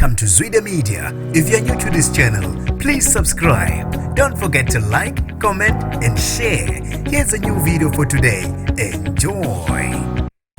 Welcome to Zwida Media. If you're new to this channel, please subscribe. Don't forget to like, comment, and share. Here's a new video for today. Enjoy.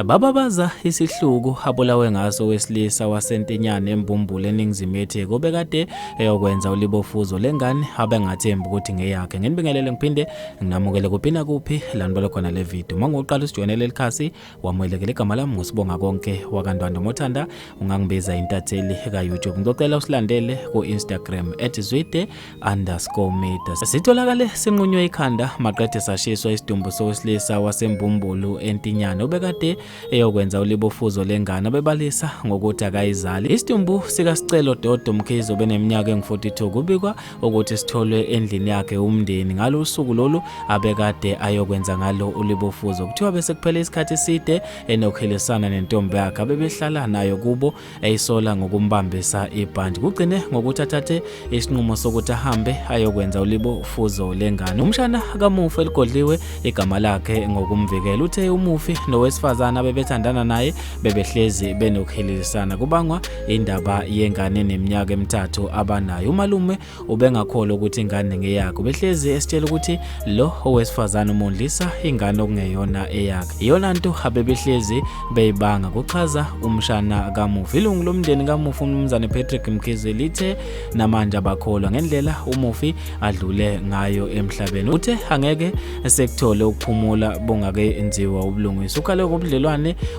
Bababaza isihluku abulawe ngaso owesilisa waseNtinyane eMbumbulu eNingizimu yeTheku obekade eyokwenza ulibofuzo lengane abengathembi ukuthi ngeyakhe. Nginibingelele ngiphinde nginamukele kuphi nakuphi la nibona khona le video. Uma ngoqala usijoyinele likhasi wamukelekile igama lami nguSibonga konke wakaNdwandwe mothanda ungangibiza intatheli ka-YouTube. Ngicela usilandele ku-Instagram @zwide_media. Sitholakale sinqunywe ikhanda maqede sashiswa isidumbu sowesilisa waseMbumbulu eNtinyane obekade eyokwenza ulibofuzo lengane abebalisa ngokuthi akayizali. Isidumbu sikaSicelo Dodo Mkhize obeneminyaka engu-42 kubikwa ukuthi sitholwe endlini yakhe umndeni ngalo usuku lolu abekade ayokwenza ngalo ulibofuzo. Kuthiwa bese kuphele isikhathi eside enokhelisana nentombi yakhe abebehlala nayo kubo eyisola ngokumbambisa ibhandi. Kugcine ngokuthi athathe isinqumo sokuthi ahambe ayokwenza ulibofuzo lengane. Umshana kamufi eligodliwe igama lakhe ngokumvikela uthe umufi nowesifazane abebethandana naye bebehlezi benokuhililisana kubangwa indaba yengane eneminyaka emithathu abanayo. Umalume ubengakholwa ukuthi ingane ngeyakhe, ubehlezi esitshela ukuthi lo owesifazane umondlisa ingane okungeyona eyakhe. Iyona nto abebehlezi beyibanga, kuchaza umshana kamufi. Ilungu lomndeni kamufi uMnumzane Patrick Mkhize lithe namanje abakholwa ngendlela umufi adlule ngayo emhlabeni. Uthe angeke sekuthole ukuphumula bungakenziwa ubulungiswa. Ukhale ngobudlelwane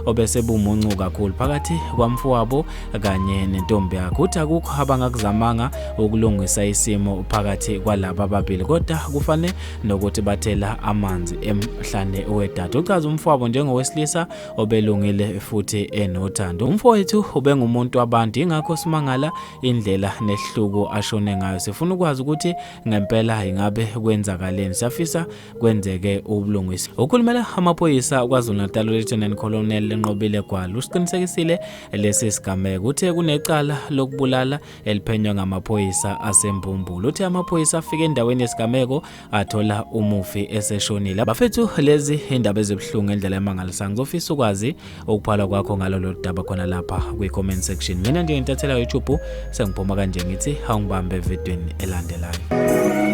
obese bumuncu kakhulu phakathi kwamfowabo kanye nentombi yakhe. Uthi akukho abangakuzamanga ukulungisa isimo phakathi kwalaba ababili kodwa kufane nokuthi bathela amanzi emhlane wedada. Uchaza umfowabo njengowesilisa obelungile futhi enothando. Umfowethu ubengumuntu wabantu ingakho simangala indlela nesihluku ashone ngayo. Sifuna ukwazi ukuthi ngempela ingabe kwenzakaleni. Siyafisa kwenzeke ubulungisa. Okhulumela amaphoyisa KwaZulu-Natal uLieutenant Colonel Nqobile Gwala usiqinisekisile lesi sigameko. Uthe kunecala lokubulala eliphenywa ngamaphoyisa aseMbumbulu. Uthe amaphoyisa afike endaweni yesigameko athola umufi eseshonile. Bafethu lezi indaba ezibuhlungu ngendlela emangalisayo. Ngizofisa ukwazi ukuphala kwakho ngalolu daba khona lapha kwi-comment section. Mina nje ngintathela YouTube sengiphuma kanje ngithi awungibambe evidweni elandelayo.